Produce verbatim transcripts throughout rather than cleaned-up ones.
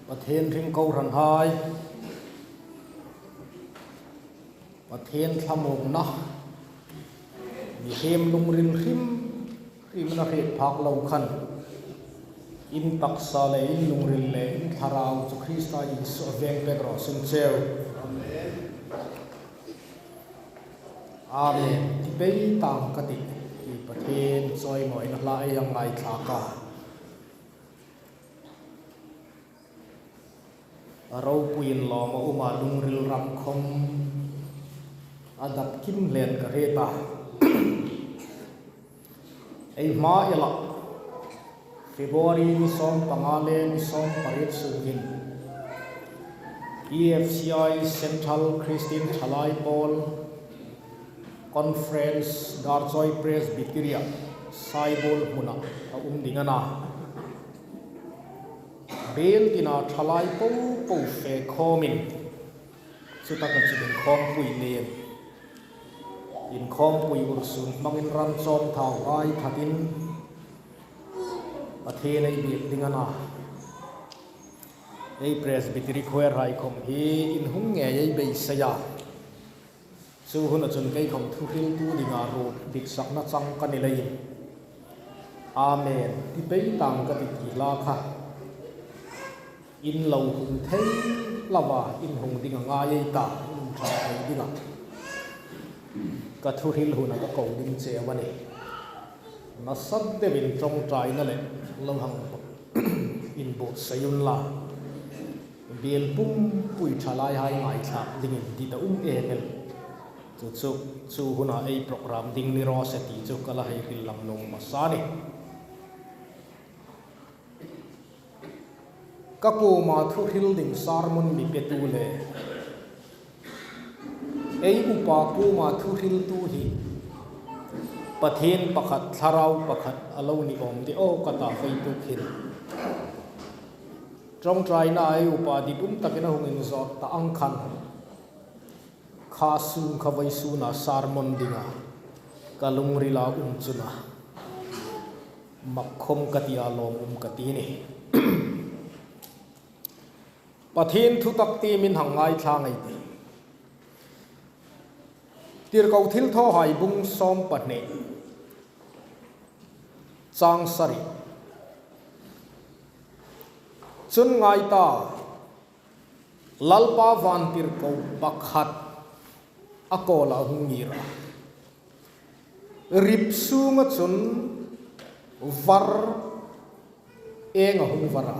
Pathien ring kohranhai, Pathien thlamuongna mihriem lungril hrim hrim a hriet phak lo khan, in taksa le in lungril le in thlarau chu Krista Isu a veng pek raw se cheu. Amen. Ti pei tang ka tih, ti Pathien chawimawina hla ei hang ngaithlak a. A ropuiin lawm a um a, lungril ram khom a dap kim hle ka hriet a. Ei hma ela February ni sawm panga le ni sawm pariet sungin E F C I Central Christian Thalai Pawl Conference Darchoi Presbytery-a Saibol hmuna a um ding a na. Biel tina thalai popo fe khawmin, chutaka chun inkhawmpui nen, inkhawmpui ursun hmangin ram chawm thau ai thatin Pathien ei biek ding a na. Ei Presbytery Choir hai khom hi inhung ngei ei beisei a. Chu huna chun kei khom thuhriltu dinga ruot ditsakna chang ka ni leiin, Amen ti pei tang ka ti ti hla kha. In lo hung thei lova, in hung ding a ngai ei ta, in hung ṭha thei dinga ka thuhril huna ka ko ding cheu a nih. Nasa deuin ṭawngṭaina le lo hang inbuotsai unla. Biel pumpui thalaihai ngaithlak dingin dit a um em el. Chu chu, chu huna ei program ding ni raw se ti chu ka la hei hril lang nuom hmasa a nih. Ka kuoma thuhril ding sermon mi petu le ei upa kuoma thuhriltu hi Pathien pakhat, Thlarau pakhat a lo ni awm de aw ka ta, vei tuk hin ṭawngṭaina ei upa dit um takin a hung inzawt ta ang khan, kha sung kha vawisuna sermon dinga ka lungrila um chun a mak khom ka ti a, lawm um ka ti a nih. Pathien thutak ti min hang ngaithla ngei ei tih. Tirko Thilthawhai bung sawm pahni, chang sari. Chun ngai ta, Lalpa vantirko pakhat a kawla a hung ngir a. Rip sunga chun var eng a hung var a.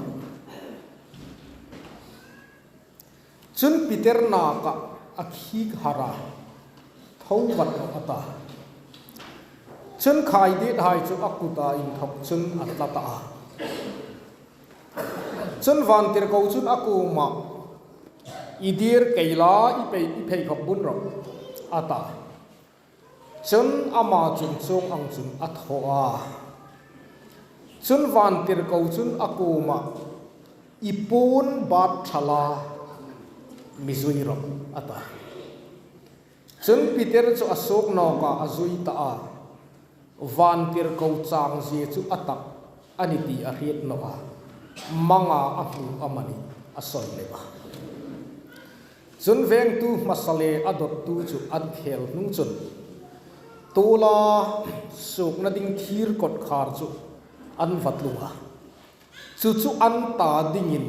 Chun Peter naka a khik har a, "Tho vat rawh," a ta. Chun khaidiethai chu a kuta inthawk chun a tla ta a. Chun vantirko chun a kuoma, "I dir kei la, i phei, i pheikhawk bun rawh," a ta. Chun ama chun chuong ang chun a thaw a. Chun vantirko chun a kuoma, "I puon bat ṭha la, mi zui rawh," a ta. Chun Peter chu a suok nawka a zui ta a. Vantirko chang zie chu a tak a ni ti a hriet naw a, manga a hmu amanih a sawi lem a. Chun vengtu hmasa le a dawttu chu an khel hnung chun, tuola suokna ding thir kawtkhar chu an va tlung a. Chu chu an ta dingin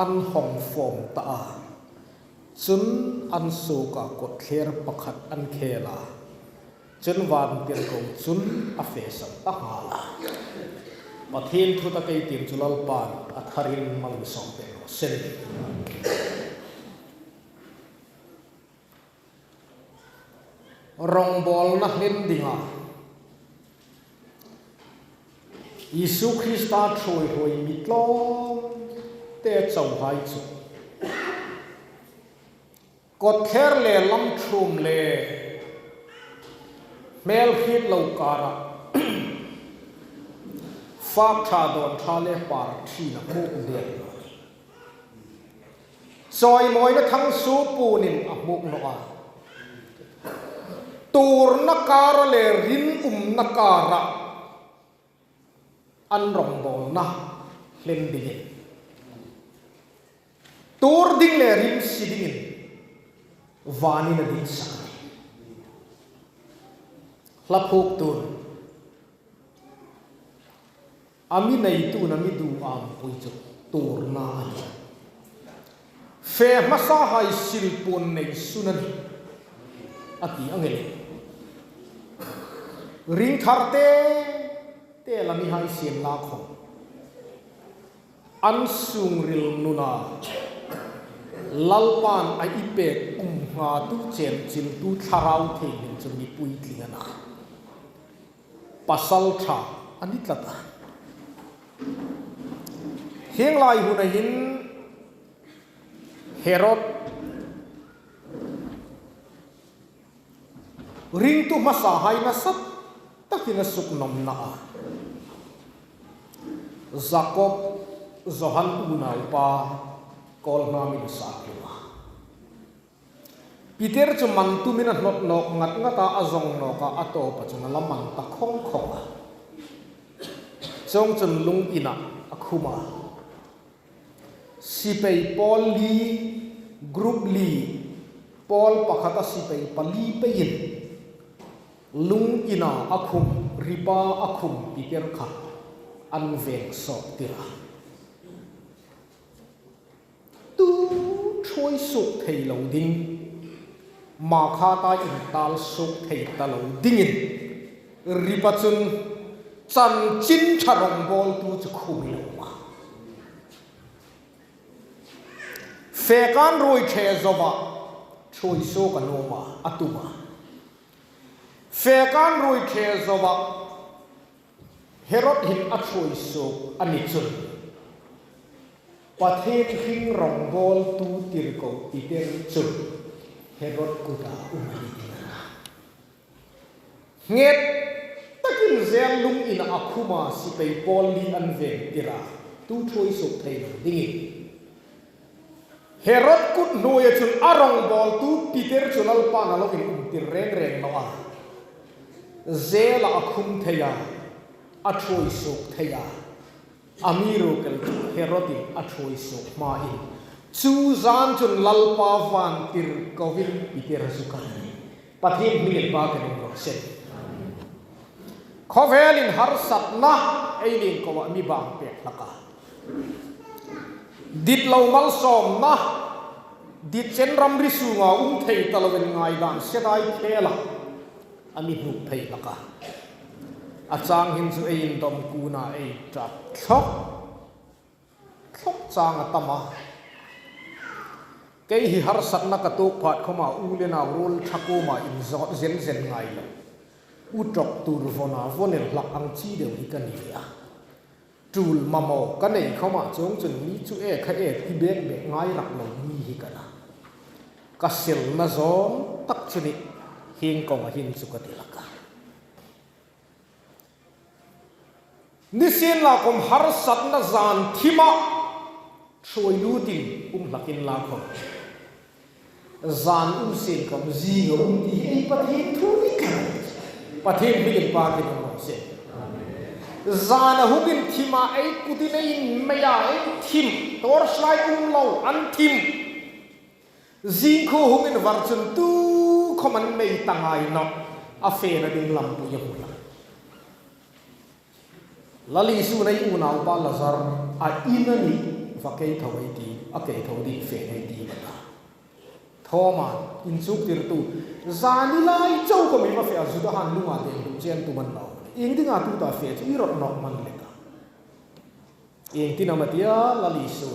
an hawng fawm ta a. Chun an suoka kawtthler pakhat an khel a. Chun vantirko chun a fe san ta nghal a. Pathien thutak ei tiem chu Lalpan a tharin mal mi sawm pek raw se. Rawngbawlna hlen dinga Isu Krista ṭhuoiruoi mi tlawmte chauhai chu kawtthler le lamthum le hmel hriet lo kara fak ṭha, dawn ṭha le par ṭhina hmuk der. Chawimawina thangsuo punin a hmuk naw a. Tuorna kara le rinumna kara an rawngbawlna hlen dingin Tuor ding le rimsi dingin vanin a dingsak. Hla phuoktu'n a mi neitu'n a mi duhawmpui chu tuorna a nih. Fe hmasahai silpuon nei sun a nih, a ti ang el. Ring thar te te la mihai sienla khom an sungril nuna Lalpan a i pek um nghatu chen chiltu Thlarau Thienghlim chu mi puitling a na. Pasalṭha a ni tlat a. Hieng lai huna hin Herod ringtu hmasahai nasa takin a suknawmna a, Jakob, Johan unaupa, kawlhnam in a sa tlung a. Peter chu man tumin a hnawt nawk ngat ngat a, a zawng nawk a, a tawpa chun a la man ta khawng khawng a. Chuongchun lung ina a khum a. Sipai pawl li, group li, pawl pakhata sipai pali peiin lung ina a khum, ripa a khum Peter kha an veng sawk tir a. Tu ṭhuoi suok thei lo ding, makhata intal suok thei ta lo dingin ripa chun chanchin ṭha rawngbawltu chu khum a um a. Fekan ruoi ṭhe zoa ṭhuoi suok a nuom a, a tum a. Fekan ruoi ṭhe zoa Herod hin a ṭhuoi suok a ni chun Pathien hring rawngbawltu tirko Peter chu Herod kuta um a ni ding a na. Nget takin jail lung ina a khum a, sipai pawl li an veng tir a, tu ṭhuoi suok thei lo dingin. Herod kut hnuoia chun a rawngbawltu Peter chu Lalpan a lo inumtir reng reng naw a. Jail-a a khum thei a, a ṭhuoi suok thei a. Amiruokchu Herod-in a ṭhuoi suok hmain chu zan chun Lalpa vantirkoin Peter zuk a. Pathien hmingin inpâkin um raw se. Khawvelin harsatna ei lien koa mi bang pek hlak a. Dit lo malsawmna, dit chen ramri sunga um thei ta loin ngaidan sedai khela a mi hnuk phei hlak a. A chang hin chu ei indawm kuna ei ṭap thlawk thlawk chang a tam a. Kei hi harsatna ka tuok phat khawma u le nau ruol ṭha kuoma inzawt zen zen ngai lo. U ṭawk tur vawna vawn el hlak ang chi deu hi ka ni a. Tul mamaw ka nei khawma chuongchun mi chu e kha e ti bek bek ngai rak lo mi hi ka na. Ka selna zawng tak chu ni hieng kawnga hin chu ka ti hlak a. Nisienlakhawm harsatna zan thima ṭhuoi lutin um hlakin la khawm, zan um sien khawm zinga um ti hi ei Pathien thu ni ka. Pathien hmingin inpâkin um raw se. Zana hungin thima ei kutin ei inmeia ei thim, torchlight um lo an thim. Zing khuo hungin var chun tu khawm an mei ta ngai nawh, a fena ding lampui a hmu hlak. Lal Isu nei unaupa Lazar a ina ni va kei tho ei ti, a kei tho ding fe ei ti ma ta. Thawma inchuktirtu zani lai chau khawm i va fe a, Juda han lunga deng lum chen tu man lo. Iengdinga tuta fe chu i rawt nawk man le ta. Iengtin am a tia Lal Isu.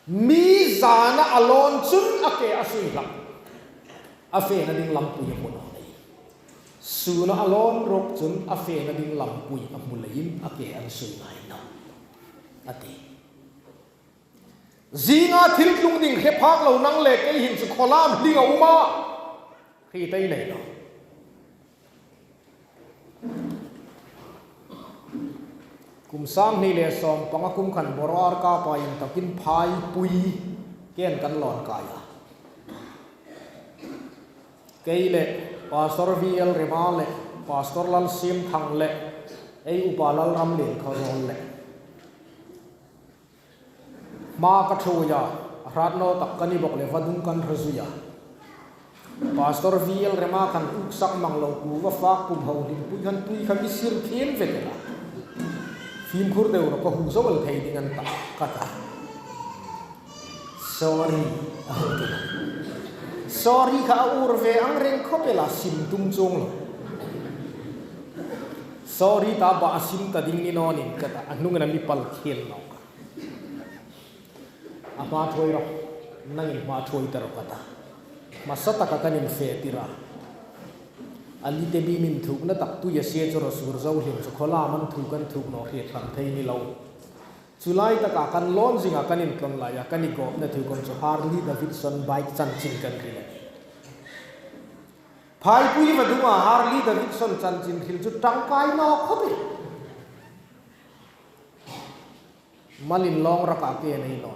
Mi zana a lawn chun a ke a sui hlak. A fena ding lampui a hmu naw nei. Suna a lawn ruok chun a fena ding lampui a hmu leiin a ke an sui ngai nawh, a ti. Zinga thil tlung ding hre phak lo nang le kei hin chu khawlam hlinga um a. Hriet ei nei nawh. Kum sang hni le sawm panga kum khan Boruak kapa intakin Phaipui ken kan lawn kai a. Kei le Pastor V L Rema le Pastor Lalsiemthang le ei upa Lalramlien Khawzawl le Hma ka ṭhuoi a, a hrat naw tak ka ni bawk le, vadung kan hre zui a. Pastor V L Rema khan uksak mang lo, kuva fak pum ho hlimpui khan tui kha mi sir khin ve tela. Fimkhur deu ro ka hu zo el thei ding an ta ka ta. Sorry. Sorry kha a ur ve ang reng khawp el a, sim tum chuong lo. Sorry ta ba a sim ta ding ni naw nih ka ta, a hnungin a mi pal khel naw ka. A hma ṭhuoi rawh, nangin hma ṭhuoi ta rawh ka ta. Hmasa taka kan infe tir a. A li te bi min thukna tak tui a sie chu ro sur zo hlim chu khawlam an thuk an thuk naw hriet hran thei ni lo. Chu lai taka kan lawn zinga kan intlawn laia kan i gawpna thu khom chu Harley Davidson bike chanchin kan hril a. Phaipui vadunga Harley Davidson chanchin hril chu ṭangkai naw khawp el. Malin lawng raka ke nei naw.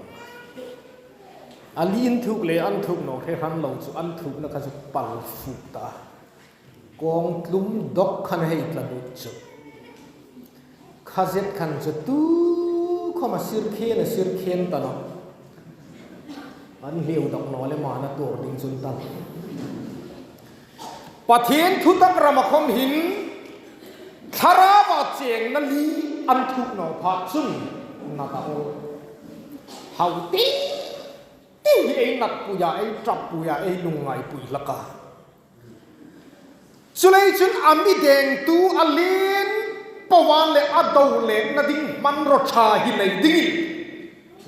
A li in thuk le an thuk naw hre hran lo chu an thukna kha chu pal fuk ta. Kawng tlum dawk khan hei tla lut chu. Kha zet khan chu tu khawma sir khen a sir khen ta naw. An hliu dawk naw le mana tur ding chun tal. Pathien thutak rama khom hin Thlarauva chengna li an thuk naw phat chun na ta aw. Hau ti ti hi ei natpuia, ei ṭappuia, ei lungngaipui hlak a. Chuleiin chun a mi dengtu a lien povan le a do lekna ding hmanraw ṭha hi nei dingin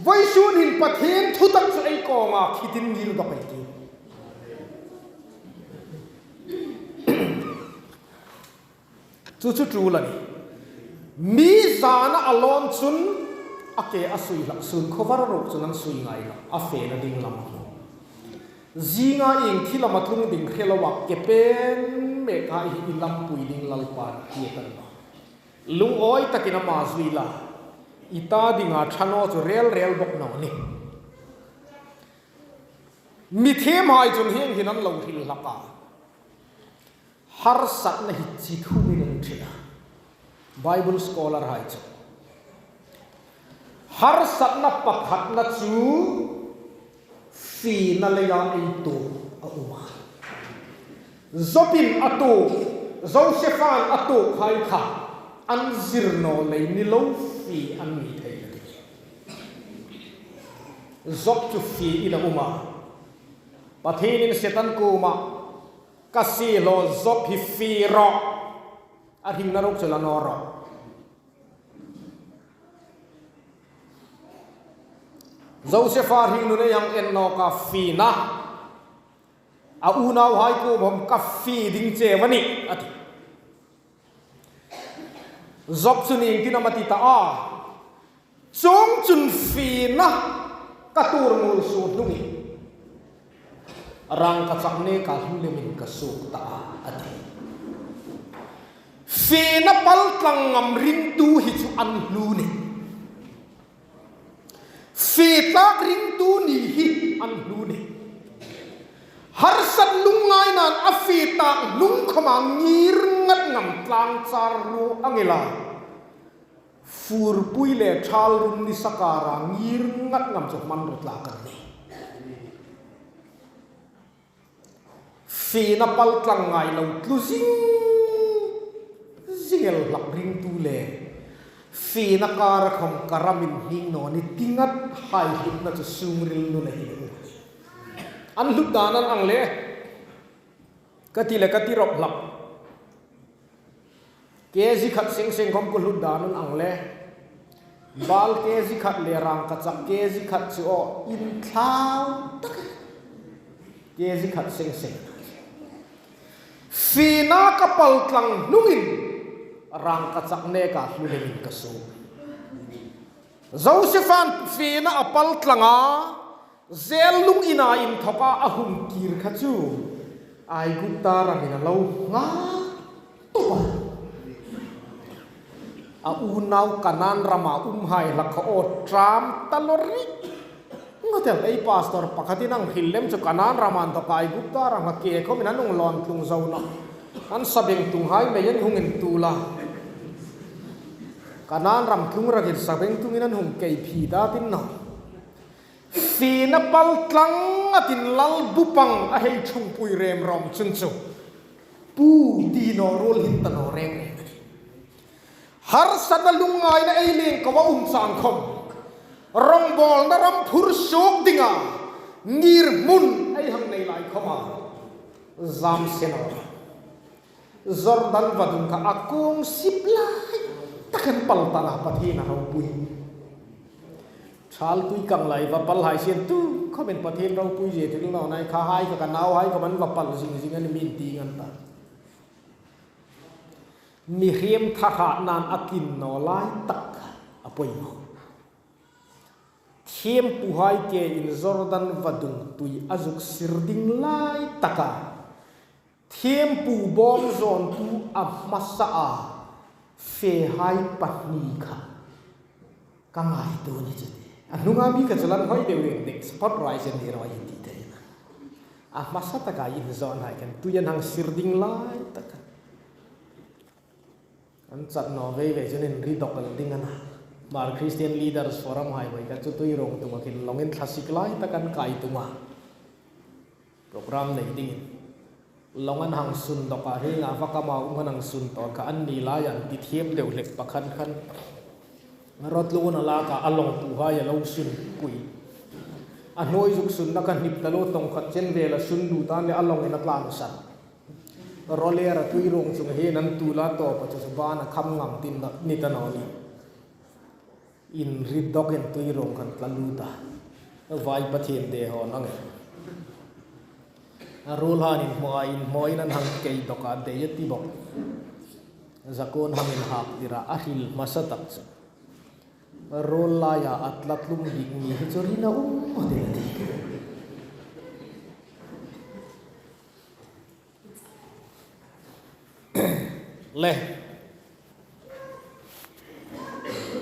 vawisun hin Pathien thutak chu ei kawnga khitin ngir dawk ei tiu. Chu chu tul a nih. Mi zana a lawn chun a ke a sui hlak sun khawvar ruk chun an sui ngai lo, a fena ding lam. Zinga ieng thil am a tlung ding hre loa ke pen mek a hi i lampui ding Lalpan hriet a ni naw. Lungawi takin ama zui la, i ta dinga ṭha naw chu rel rel bawk naw ni. Mi thiemhai chun hieng hin an lo hril hlak a. Harsatna hi chi thumin an ṭhin a. Bible scholar hai chu harsatna pakhatna chu fiena leia ei tuok a um a. Jobin a tuok, Josephan a tuokhai kha an zir naw lei ni lo fie an ni thei a tih. Job chu fie in a um a. Pathienin Setan kuoma, ka siehlaw Job hi fie rawh, a hringna ruk chu la naw rawh. Josepha hringnun ei hang en nawk a, fiena. A unauhai kuoma khom ka fie ding cheu a nih a ti. Job chun iengtin am a ti ta a. Chuongchun fiena ka tuor muolsuo hnungin rangkachak neka hlu lemin ka suok ta a, a ti. Fiena paltlang ngam ringtu hi chu an hlu nih. Fie tlak ringtu ni hi an hlu nih. Harsat lungngainain a fie tak hnung khoma ngir ngat ngam tlangchar ru ang ila. Furpui le ṭhal rum ni sakara ngir ngat ngam chu hmanraw tlak an nih. Fiena paltlang ngai lo tlu zing zing el hlak ringtu le fiena kara khom ka ramin hning naw ni ti ngat hai hlutna chu sungril nun a hin um. An hlut dan an ang le. Ka ti le ka ti rawp hlak. Kg khat seng seng khom ka hlut dan an ang le. Bal kg khat le rangkachak kg khat chu aw inthlau tak. Kg khat seng seng. Fiena ka paltlang hnungin rangkachak neka hlu lemin ka suok. Josephan fiena a paltlang a, zel lung ina inthoka a hung kir kha chu Aigupta ramin a lo nghak tawp a. A unau Kanan rama umhai hlak kha aw ṭam ta lo ri. Ngatel ei pastor pakhatin ang hril lem chu Kanan rama inthoka Aigupta rama ke khomin an hung lawn tlung zo naw. An sabengtunghai mei an hung intul a. Kanan ram tlung rakin sabengtungin an hung kei phi ta tin naw. Tina pal tlang a tin lal bupang a hei ṭhungpui rem rawm chun chu, pu ti naw ruol hin ta naw reng reng a nih. Harsatna lungngaina ei leng ko a um chang khom, rongbawlna ram phur suok dinga ngirhmun ei hang nei lai khoma zam se naw. Jordan vadung kha a kung sip lai takin pal ta a, Pathien a ropui. Ṭhal tui kang lai va pal hai sien tu khomin Pathien ropui zie thil naw nai kha hai kha ka nauhai kha man va pal zing zing a ni min ti ngan ta. Mihriem thahatna'n a kin naw lai tak a poimaw. Thiempuhai kein Jordan vadung tui a zuk sir ding lai taka thiempu bawm zawntu a hmasa a fehai pahni kha ka ngaituo ni chu ti. A hnunga mi kha chu lan hoi deu reng dek spot rai chen ni rawi ti thei na. A hmasa taka inzawnhai khan tui an hang sir ding lai taka an chat naw vei vei chun inri dawk el ding a na. Hmar Christian Leaders Forum hai vei kha chu tui rong tunga khin lawngin thlasik lai tak an kai tunga program nei dingin lawng an hang sun dawk a, hienga va kama um an hang sun tawk kha an ni lai an ti thiam deu hlek pakhat khan rotluon a lak a, a lawngpuhai a lo sunpui. A hnuoi zuk sunna kha hnip ta lo, tawng khat chen vel a sun lut a ni a, lawngin a tlan san. Rawler a tui rong chunga hin an tul a, tawpa chu chu ban a kham ngam tin ni ta naw ni. Inri dawkin tui rong khan tla lut a. Vai Pathien de hawn ang e. A ruolhaiin inhmaw a, inhmaw in an hang kei dawk a, dei a ti bawk. Zakuon hang inhak tir a, a hril hmasa tak chu ruol laia a tla tlum bik mi hi chu rin a um a ti a ti. Le,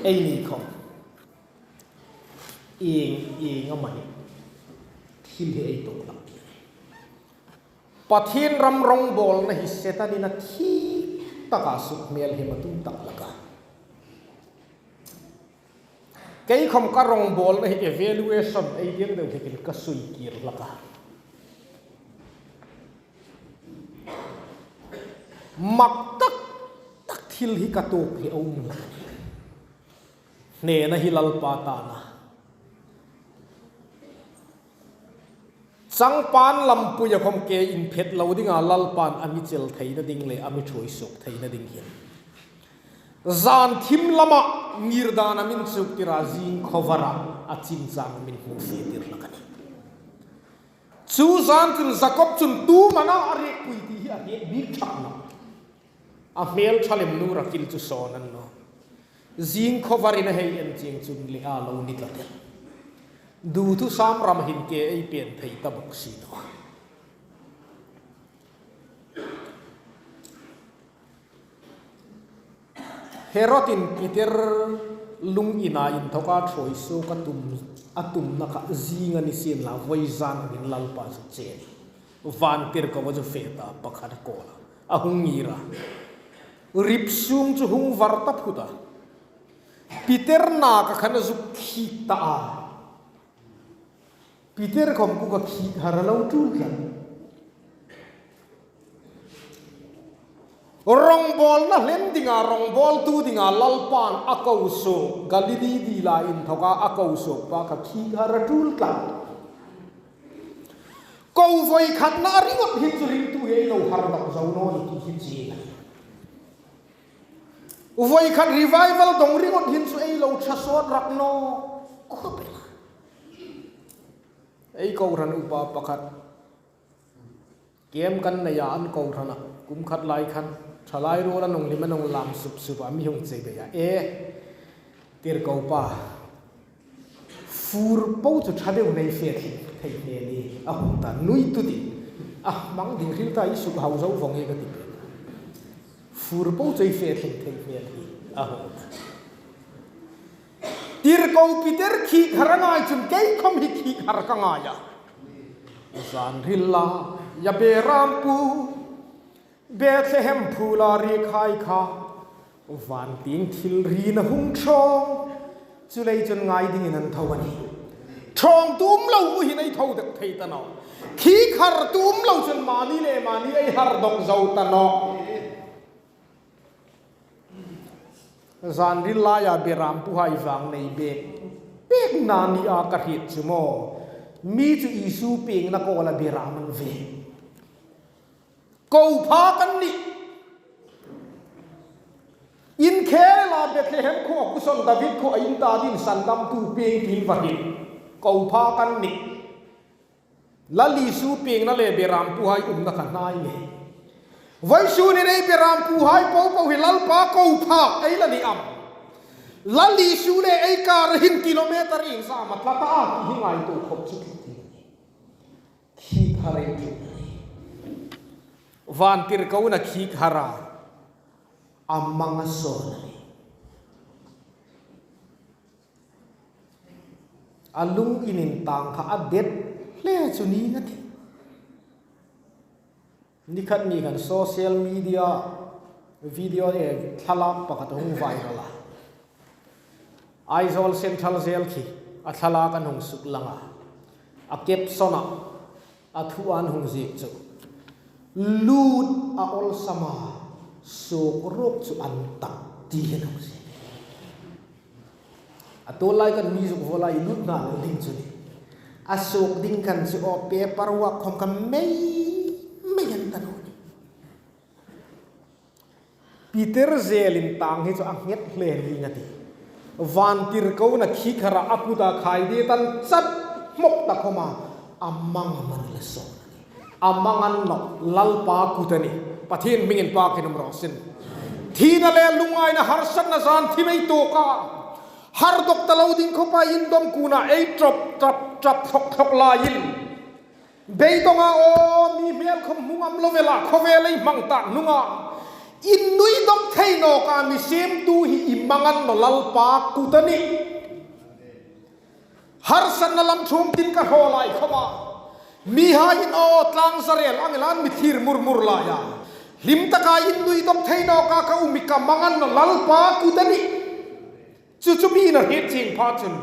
eini khom ieng ieng amani thil hi ei tuok hlak. Pathien ram rongbawlna hi Setanin a thik taka suk hmel hi a tum tak hlak a. Kei khom ka rongbawlna hi evaluation ei ding deu hlekin ka sui kir hlak a. Mak tak tak thil hi ka tuok hi a um hlak. Hnena hi Lalpa ta a na. Changpan lampuia khom ke inphet lo dinga Lalpan a mi chel theina ding le a mi ṭhuoi suok theina ding hin zan thim lama ngir dan a min chuk tira, zing khawvara a chim chang a min hmu fe tir hlak a nih. Chu zan chun Jakob chun tu mana a riekpui ti hi a hriet bik ṭhak naw. A hmel ṭha lem nu Rakil chu sawn a ni naw. Zing khawvarin a hei en chieng chun le a lo ni tlat el. Duthusam ram hin ke ei pen thei ta bawk si naw. Herodin Peter lung ina inthoka ṭhuoi suok a tum, a tumna kha zing a ni sien la, vawizan angin Lalpa chu che a nih. Van tirko chu fe ta, pakhat kawl a, a hung ngir a. Rip sung chu hung var ta phut a. Peter naka khan a zuk khik ta a. Peter khom kuoma khik har a lo tul tlat. Rongbawlna hlen dinga, rongbawltu dinga Lalpan a ko suok, Galili dila inthoka a ko suok pa kha khik har a tul tlat. Ko voi khatna a ringawt hin chu ringtu hi ei lo har dawk zo naw ni ti hi chieng a. Voi khat revival dawng ringawt hin chu ei lo ṭha sawt rak naw khawp el a. Ei kohran upa pakhat camp kan nei a, an kohrana kum khat lai khan ṭhalai ruol an hung hlim, an hung lam sup sup a, mi hung chei bei a, e, tirko pa, fur po chu ṭha deu nei fe tling thei hmel hi a hung ta, nui tu ti a hmang ding hril ta, i suk hau zo vong e ka ti pe. Fur po chu ei fe tling thei hmel hi a hung ta. Tirko Peter khik har a ngai chun kei khom hi khik har ka ngai a. Zan hril la, ya be ram pu, Bethlehem phula riek hai kha, van tieng thil rin a hung ṭhawng. Chuleiin chun ngai dingin an tho a nih. Ṭhawng tum lo u hin ei tho dek thei ta nawh. Khi khar tum lo chun mani le mani ei har dawk zo ta nawh. Zanril laia berampuhai vang nei bek, bek na ni a ka hriet chu maw. Mi chu Isu piengna kawla beram an ve. Ko pha kan nih. Inkhela Bethlehem khuo, kuson David khuo, a in ta dingin sandamtu pieng tiin va hril. Ko pha kan nih. Lal Isu piengna le berampuhai umna kha hnai ngei. Vawisun hin ei berampuhai popo hi Lalpa ko pha ei la ni am? Lal Isu le ei kar hin kilometer iengzat am a tla ta a, hi ngaituo khop chu khi har ei ṭhut. Vantirkona khi har a, a mang a sawn a nih. A lung in intang kha a det hle chu ni a tih. Ni khat ni khan social media video, eh, thlalak pakhat a hung viral a. Aizawl Central Jail khi a thlalak an hung suklang a. A caption a, a thu an hung ziek chu, "Lut a awlsam a, suok ruok chu an tak," ti hin hung ziek. A tuol lai kan mi zuk vuol a, i lutna lo ding chu ni. A suok ding khan chu aw, paperwork khom kha mei mei an ta naw ni. Peter jail intang hi chu a nghet hle ni a tih. Vantirkona khi har a, a kuta khaidiet an chat hmok ta khoma, a mang a man la sawn a nih. A mang a ni nawh, Lalpa kut a nih. Pathien hmingin pakin um raw sin. Thina le lungngaina harsatna zan thim ei tuok a. Har dawk ta lo ding khop a, indawm kuna ei ṭap ṭap ṭap thlok thlok laiin, beidawnga aw, mi hmel khom hmu ngam lo vela, khawvel ei hmang ta hnunga, innui dawk thei nawka mi siemtu hi i mang a ni nawh, Lalpa kut a nih. Harsatna lam ṭhuom tin ka hraw lai khoma, mihaiin aw, tlangzarel ang ela an mi thlir mur mur laia, hlim taka innui dawk thei nawka ka um hi ka mang a ni nawh, Lalpa kut a nih. Chu chu mi'n a hriet chieng pha chun,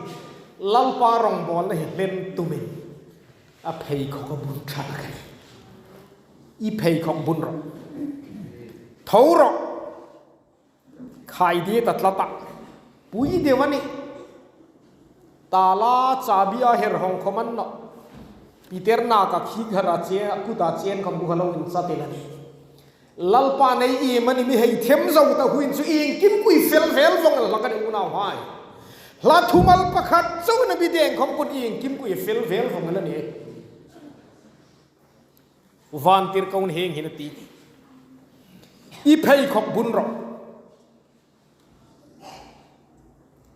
Lalpa rongbawlna hi hlen tumin a pheikhawk a bun ṭhat a nih. I pheikhawk bun rawh. Tho rawh. Khaidiet a tla ta. Pui deu a nih. Tala chabi a her hong khom a ni nawh. Peter naka khi har a che, a kuta chen khom bu kha lo in chat el a nih. Lalpa'n ei iemani mi hei them zo ta huin chu iengkim kui fel vel vong el hlak a nih unauhai. Hla thumal pakhat chauh a mi deng khom khun iengkim kui fel vel vong el a nih. Vantirkona hieng hin a ti. I pheikhawk bun rawh.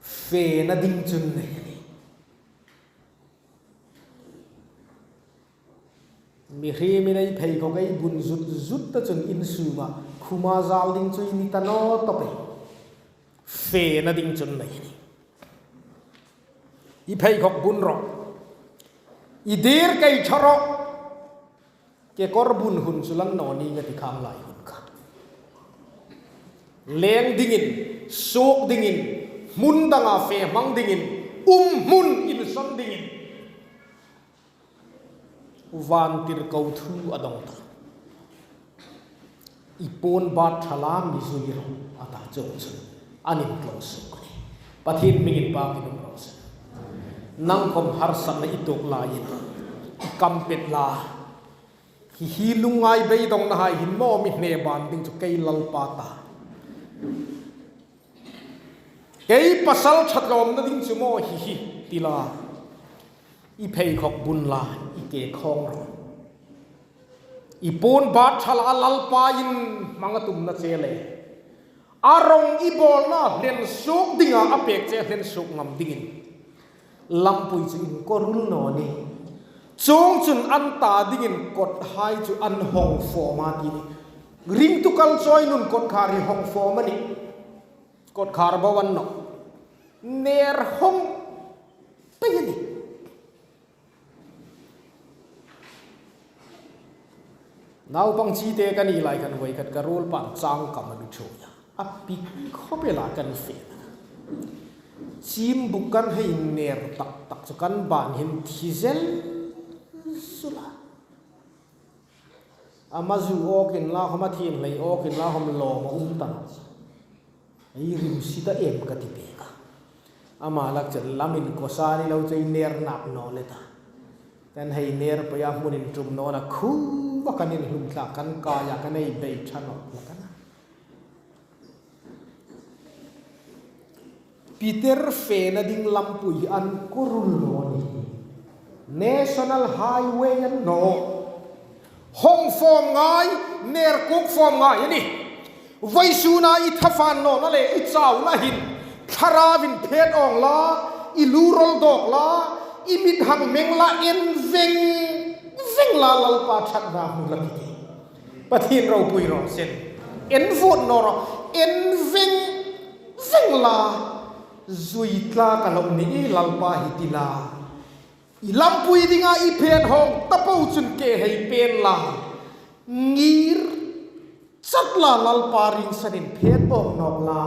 Fena ding chun nei a nih. Mihriemin ei pheikhawk ei bun zut zut ta chun insunga khuma zal ding chu i ni ta naw tawp ei. Fena ding chun nei a nih. I pheikhawk bun rawh. I dir kei ṭha rawh. Kekawr bun hun chu la ni naw ning a ti khang lai hun kha. Leng dingin, suok dingin, hmun danga fe hmang dingin, um hmun insawn dingin. Vantirko thu a dawng ta. I puon bat ṭha la mi zui rawh a ta, chuong chun an intlawng suok a nih. Pathien hmingin pakin um raw se. Nang khom harsatna i tuok laiin i kam pet la. Hi hi lungngai beidawngnahai hin maw mi hne ban ding chu kei Lalpa ta. Kei pasal ṭha tlawmna ding chu maw hi hi ti la. I pheikhawk bun la, i ke khawng rawh. I puon bat ṭha la, Lalpa'n hmang a tumna che le a rong i bawlna hlen suok dinga a pek che hlen suok ngam dingin lampui chu inkawrul naw ni. Chuong chun an ta dingin kothai chu an hawng fawm a ti ni. Ringtu kal chawi nun kotkhar hi hawng fawm a nih. Kotkhar bo a ni nawh. Ner hawng pei a nih. Naupang chite ka ni lai khan voi khat ka ruolpa'n changkam a mi ṭhuoi a. A pik khawp el a kan fe. Chim buk kan hei ner tak tak chu kan ban hin thi zel zul a. Ama zu awk inla khawm, a thienhlei awk inla khawm lawm a um ta naw. Ei rimsi ta em ka ti pek a. Ama lak chen lam inkaw sa ni lo chu ei ner nâp naw le ta. Kan hei ner pei a, hmun inṭum nawna khu va kan inhlum thlak, kan kai a, kan hei bei ṭha nawk la kan a. Peter fena ding lampui an kawrul naw ni. National Highway a ni naw. Hawng fawm ngai, ner kuk fawm ngai a nih. Vawisuna i thafan nawna le i chauna hin, Thlarauin phet awng la, i lu rawl dawk la, i mit hang meng la, en veng veng la, Lalpa ṭhatna hmu la ti. Pathien ropui raw se. En vut naw rawh, en veng veng la, zui tlak a lo ni i Lalpa hi ti la. I lampui dinga i phet hawng ta po chun ke hei pen la. Ngir chat la, Lalpa ringsanin phet awng nawk la.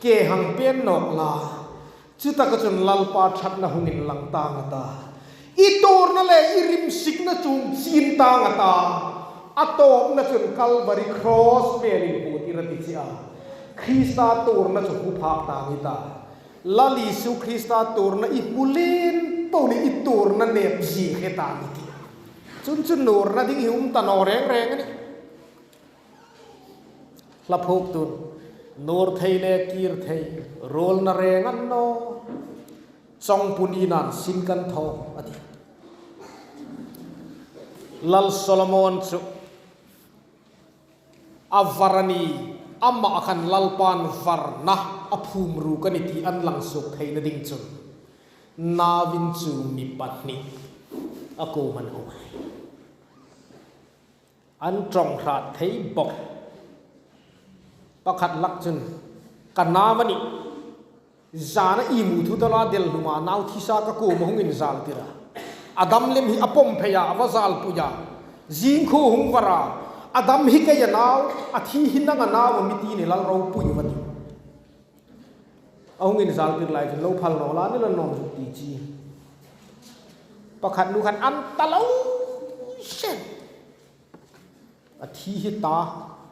Ke hang pen nawk la. Chutaka chun Lalpa ṭhatna hung inlang tang a ta. I tuorna le i rimsikna chu chin tang a ta. A tawpna chun Calvary Cross hmel input i ra ti che a. Krista tuorna chu hmu phak tang i ta. Lal Isu Krista tuorna i hmu lien po ni, i tuorna nep zie hre tang i ti. Chun chu nuorna ding hi um ta naw reng reng a nih. Hla phuoktuin, nuor thei le kir thei, ruolna reng a ni naw. Chawngpui ni nan sin kan thaw a ti. Lal Solomon chu a var a ni, ama khan Lalpan varna a phum ruk a ni ti an lang suok theina ding chun. Nau inchuk mi pahni a kuomah an hung. An ṭawng hrat thei bawk. Pakhat lak chun, ka nau a nih. Zana i mu thu ta la, del hluma nau thi sa ka kuoma hung inzal tir a. A dam lem hi a pawm phei a, a va zal pui a. Zing khu hung var a. A dam hi kei a nau, a thi hi nang a nau a mi ti ni, Lal ropui a va ti. A hung inzal tir lai chun lo phal naw la ni, lo nawm zuk ti chi. Pakhat nu khan an ta lo seng. A thi hi ta,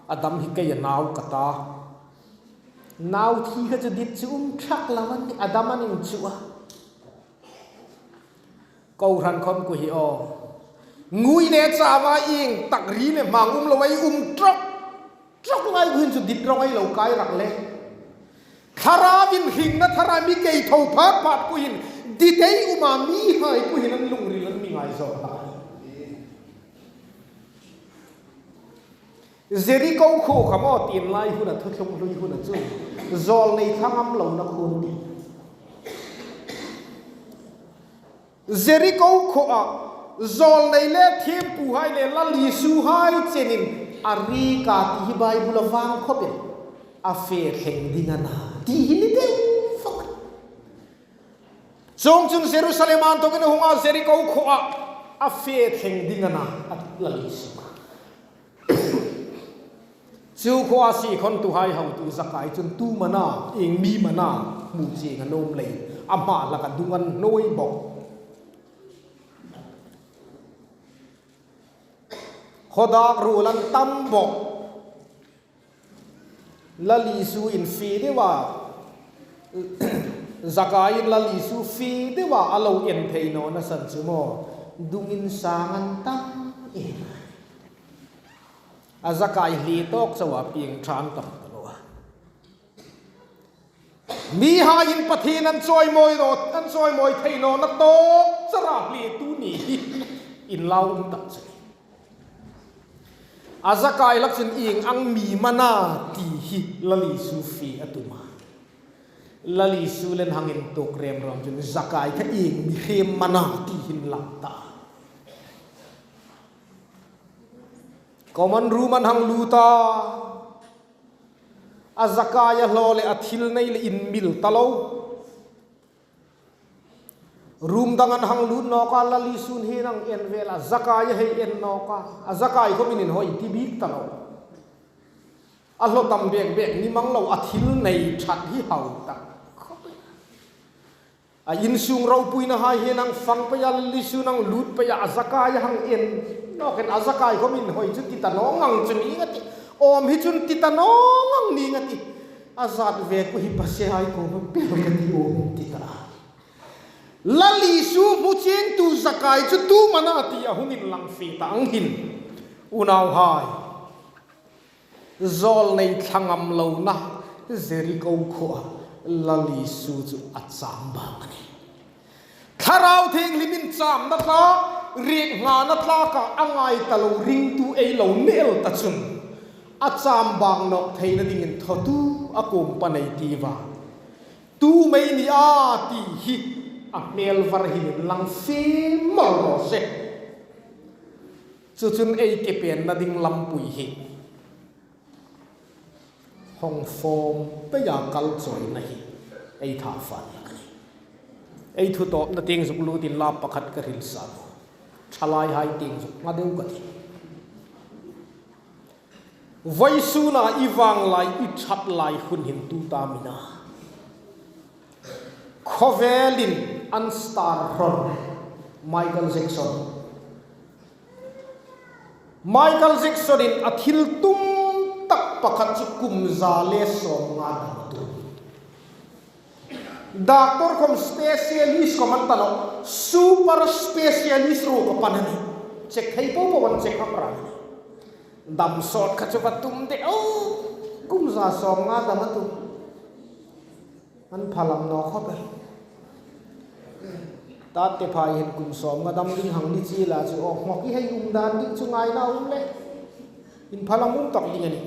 a dam hi kei a nau ka ta. Nau thi kha chu dit chu um ṭhak lo a nih, a dam an inchuk a. Kohran khawm khu hi aw. Ngui le chau a, ieng tak ri le hmang um lo ei um ṭawk ṭawk lai khu hin chu dit rawng ei lo kai rak le. Thlarauin hringna thara mi kei tho phat phat khu hin dit ei um a, mihai khu hin an lungril an mi ngaizawr ta. Jeriko khuo kha maw, tienlai huna, thuthlung hlui huna chu zawlnei thla ngam lona khuo a nih. Jeriko khuoa zawlnei le thiempuhai le Lal Isuhai chenin a riek a ti hi Bible-a vang khawpin a fe thleng ding a na ti hi ni deu fawk. Chuongchun Jerusalem a inthokin a hung a, Jeriko khuoa a fe thleng ding a na, a Lal Isu. Chu khuoa siekhawntuhai hotu Zakai chun tu am a na, ieng mi am a na hmu chieng a nuom leiin a hma hlak a dung an hnuoi bawk. Khaw dak ruol an tam bawk. Lal Isu in fe deu a, Zakaiin Lal Isu fe deu a, a lo en thei nawna san chu maw, dung insang an tam em. A Zakai hlier tawk chauha pieng ṭha an tam ta lo a. Mihaiin Pathien an chawimawi naw, an chawimawi thei nawna tawk chara hlietu ni hi inlau um tak chu. A Zakai lak chun ieng ang mi am a na ti hi Lal Isu fe a tum a. Lal Isu le an hang intuok rem rawh chun Zakai kha ieng mihriem am a na ti hi inlang ta. Common room an hang lut a. A Zakai a hlaw le a thil nei le inmil ta lo. Room dang an hang lut nawk a, Lal Isu'n hi an hang en vel a, Zakai a hei en nawk a, a Zakai khawmin inhawi ti bik ta lo. A hlaw tam bek bek ni mang lo, a thil nei ṭhat hi hau tak. A insung ropuinahai hi nang fang pei a, Lal Isu nang lut pei a, a zakai hang en nawk, a zakai khawm inhawi chu ti ta naw ngang chu ning a tih. Awm hi chun ti ta naw ngang ning a tih. A zat ve ku hi pasiehai kuoma pel ka ti awm ti ta. Lal Isu hmu chiengtu zakai chu tu am a na ti a hung inlang fie ta ang hin. Unauhai, zawlnei thla ngam lona Jeriko khuoa Lal Isu chu a cham bang a nih. Thlarau Thienghlimin chamna tla, riek nghana tla kha a ngai ta lo ringtu ei lo ni el ta chun, a cham bang nawk theina dingin thawtu a kuom pan ei tiva. Tu am ei ni a ti hi a hmel var hin inlang fie mal raw se. Chu chun ei kepenna ding lampui hi hung fawm pei a, kal chawina hi ei tha fal hlak a nih. Ei thu tawpna tieng zuk lut inla pakhat ka hril sa. Thalaihai tieng zuk nga deu ka ti. Vawisuna i vang lai, i ṭhat lai hun hin tu ta am a na. Khawvelin an star hrawr Michael Jackson. Michael Jackson-in a thil tum tak pakhat chu kum za le sawmnga dam a tum. Doctor khawm specialist khawm an ta naw, super specialist ruok a pan a nih. Check thei po po an check up rak a nih. Dam sawt kha chu va tum de, o, kum za sawmnga dam a tum. An phalam naw khawp el. Tate phai hin kum sawmnga dam ding hang ni chi la chu, aw, ngawk i hei um dan ding chu ngaina um le. Inphalam um tak ding a nih.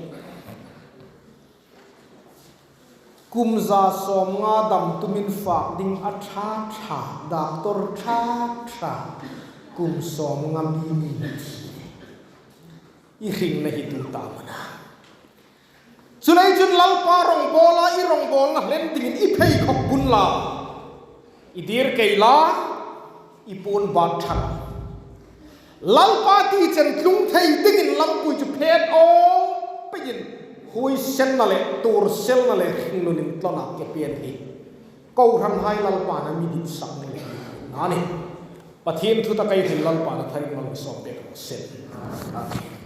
Kum za sawmnga dam tumin fak ding a ṭha ṭha, doctor ṭha ṭha, kum sawmnga mi ni thi. I hringna hi tu ta am a na. Chuleiin chun Lalpa rongbawla i rongbawlna hlen dingin i pheikhawk bun la, i dir kei la, i puon bat ṭhat. Lalpa ti chen tlung thei dingin lampui chu phet awm peiin huoisenna le tuorselna le hringnun inthlawna ke pen hi kohranhai Lalpan a mi dit sak ni le ni a nih. Pathien thu tak ei hril Lalpan a tharin mal mi sawm pek raw se. Amen.